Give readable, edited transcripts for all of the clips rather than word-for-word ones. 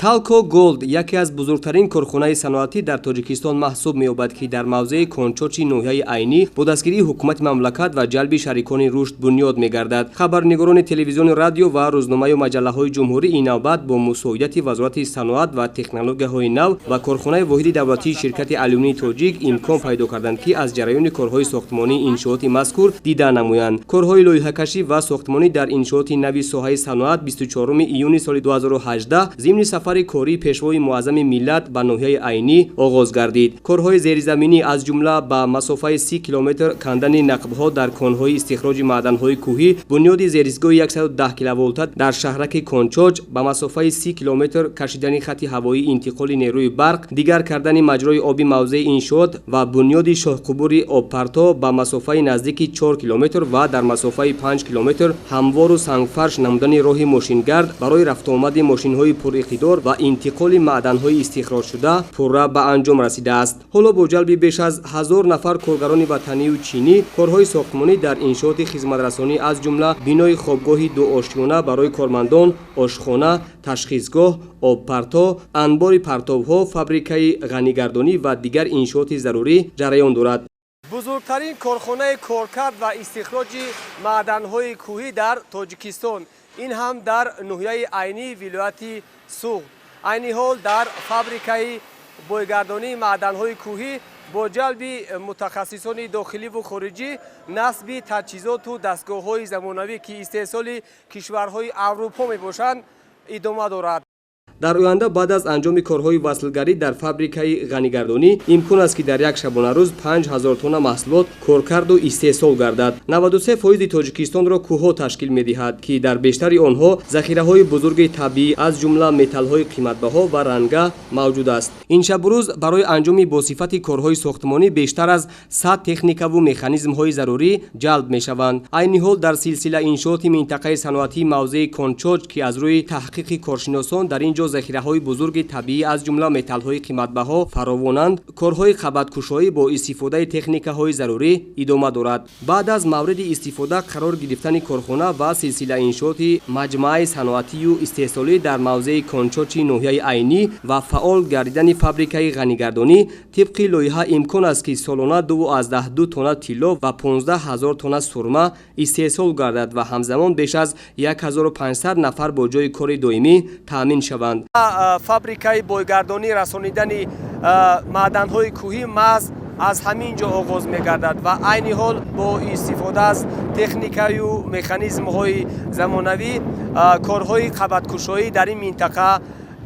Талко Голд яке аз бузургтарин корхонаи саноатӣ дар Тоҷикистон маҳсуб меёбад, ки дар мавзеи Кончочи ноҳияи Айнӣ бо дастгирии ҳукумати мамлакат ва ҷалби шарикони рушд бунёд мегардад. Хабарнигорони телевизиони, радио ва рӯзномаю маҷаллаҳои ҷумҳурӣ ин навбат бо мусоидати Вазорати саноат ва технологияҳои нав ва корхонаи воҳиди давлатии ширкати Алюминии Тоҷик имкон пайдо карданд, ки аз ҷараёни корҳои сохтмонии иншооти мазкур дида намоянд. Корҳои лоиҳакашӣ ва сохтмонӣ дар иншооти нави соҳаи саноат 24 июни соли 2018 зимни сафари кории Пешвои муаззами миллат ба ноҳияи Айнӣ оғоз гардид. Корҳои зеризаминӣ, аз ҷумла ба масофаи 30 километр кандани нақбҳо дар конҳои истихроҷи маъданҳои кӯҳӣ, бунёди зеристгоҳи 110 киловолта дар шаҳраки Кончоч, ба масофаи 30 километр кашидани хати ҳавоии интиқоли нерӯи барқ, дигар кардани маҷрои оби мавзеи иншоот ва бунёди шоҳқубури обпарто ба масофаи наздики 4 километр ва дар масофаи 5 километр ҳамвору сангфарш намудани роҳи мошингард барои рафтуомади мошинҳои пуриқтидор ва интиқоли маъданҳои истихроҷшуда пурра ба анҷом расидааст. Ҳоло бо ҷалби беш аз 1000 нафар коргарони ватанию чинӣ корҳои сохтмонӣ дар иншооти хизматрасонӣ, аз ҷумла бинои хобгоҳи дуошёна барои кормандон, ошхона, ташхисгоҳ, обпарто, анбори партовҳо, фабрикаи ғанигардонӣ ва дигар иншооти зарурӣ ҷараён дорад. Бузургтарин корхонаи коркард ва истихроҷи маъданҳои кӯҳӣ дар Тоҷикистон, ин ҳам дар ноҳияи Айнии вилояти Суғд. Айни ҳол дар фабрикаи бойгардонии маъданҳои кӯҳӣ бо ҷалби мутахассисони дохиливу хориҷӣ насби таҷҳизоту дастгоҳҳои замонавӣ, ки истеҳсоли кишварҳои Аврупо мебошанд, идома дорад. Дар оянда, баъд аз анҷоми корҳои васлгарӣ дар фабрикаи ғанигардонӣ, имкон аст, ки дар як шабонарӯз 5000 тонна маҳсулот коркарду истеҳсол гардад. 93% Тоҷикистонро кӯҳҳо ташкил медиҳад, ки дар бештари онҳо захираҳои бузурги табиӣ, аз ҷумла металлҳои қиматбаҳо ва ранга мавҷуд аст. Ин шабурӯз барои анҷоми босифати корҳои сохтмонӣ бештар аз 100 техникаву механизмҳои зарурӣ ҷалб мешаванд. Айни ҳол дар силсила иншооти минтақаи саноатии мавзеи Кончоч, ки аз рӯи таҳқиқи коршиносон дар ин ҷо захираҳои бузурги табиӣ, аз ҷумла металлҳои қиматбаҳо фаровонанд, корҳои қабаткушоӣ бо истифодаи техникаҳои зарурӣ идома дорад. Баъд аз мавриди истифода қарор гирифтани корхона ва силсила иншооти маҷмӯаи саноатию истеҳсолӣ дар мавзеи Кончочи ноҳияи Айнӣ ва фаъол гардидани фабрикаи ғанигардонӣ, тибқи лоиҳа имкон аст, ки солона 2,2 тонна тилло ва 15 ҳазор тонна сурма истеҳсол гардад ва ҳамзамон беш аз 1500 нафар бо ҷойи кори доимӣ таъмин шаванд. Фабрикаи бойгардонӣ расонидани маъданҳои кӯҳӣ маҳз аз ҳамин ҷо оғоз мегардад ва айни ҳол бо истифода аз техникаю механизмҳои замонавӣ корҳои қабаткушоӣ дар ин минтақа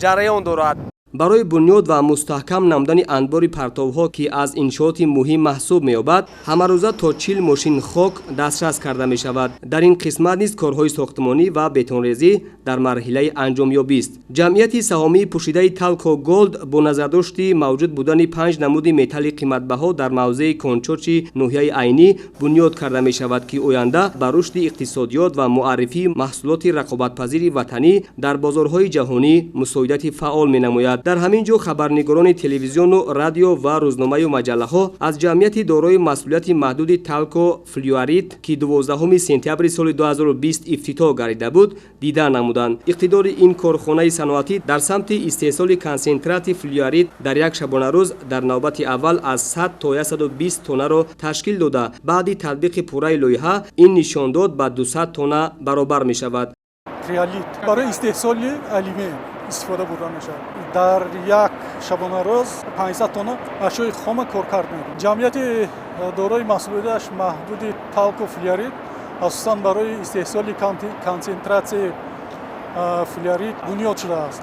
ҷараён дорад. Барои бунёд ва мустаҳкам намудани анбори партовҳо, ки аз иншооти муҳим маҳсуб меёбад, ҳамарӯза то 40 мошин хок дастрас карда мешавад. Дар ин қисмат низ корҳои сохтмонӣ ва бетонрезӣ дар марҳилаи анҷомёбист. Ҷамъияти саҳомии пӯшидаи Талко Голд бо назардошти мавҷуд будани панҷ намуди металли қиматбаҳо дар мавзеи Кончочи ноҳияи Айнӣ бунёд карда мешавад, ки оянда ба рушди иқтисодиёт ва муаррифии маҳсулоти рақобатпазири ватанӣ дар бозорҳои ҷаҳонӣ мусоидати фаъол менамояд. Дар ҳамин ҷо хабарнигорони телевизиону радио ва рӯзномаю маҷаллаҳо аз ҷамъияти дорои масъулияти маҳдуди Талко Флюарит, ки 12 сентябри соли 2020 ифтитоҳ гардида буд, дида намуданд. Иқтидори ин корхонаи саноатӣ дар самти истеҳсоли консентрати флюарит дар як шабонарӯз дар навбати аввал аз 100 то 120 тоннаро ташкил дода, баъди татбиқи пурраи лоиҳа ин нишондод ба 200 тонна баробар мешавад. Триолит барои истеҳсоли алюмин истифода бурда мешавад. Дар як шабонарӯз 500 тонна ашёи хома коркард мекунад. Ҷамъияти дорои масъулияташ маҳдуди Талко Флюарит асосан барои истеҳсоли консентратсияи флюорит бунёд шудааст.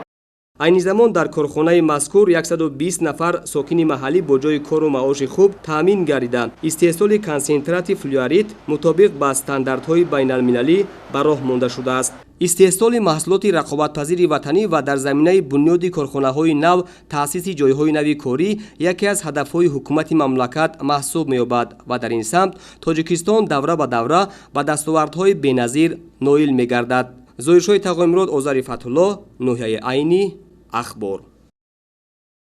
Айни замон дар корхонаи мазкур 120 нафар сокини маҳаллӣ бо ҷойи кору маоши хуб таъмин гардида, истеҳсоли консентрати флюорит мутобиқ ба стандартҳои байналмилалӣ ба роҳ монда шудааст. Истеҳсоли маҳсулоти рақобатпазири ватанӣ ва дар заминаи бунёди корхонаҳои нав таъсиси ҷойҳои нави корӣ яке аз ҳадафҳои ҳукумати мамлакат маҳсуб меёбад ва дар ин самт Тоҷикистон давра ба давра ба дастовардҳои беназир ноил мегардад. Зоҳиршоҳи Тағоймурод, Озари Фатҳулло, ноҳияи Айнӣ, Ахбор.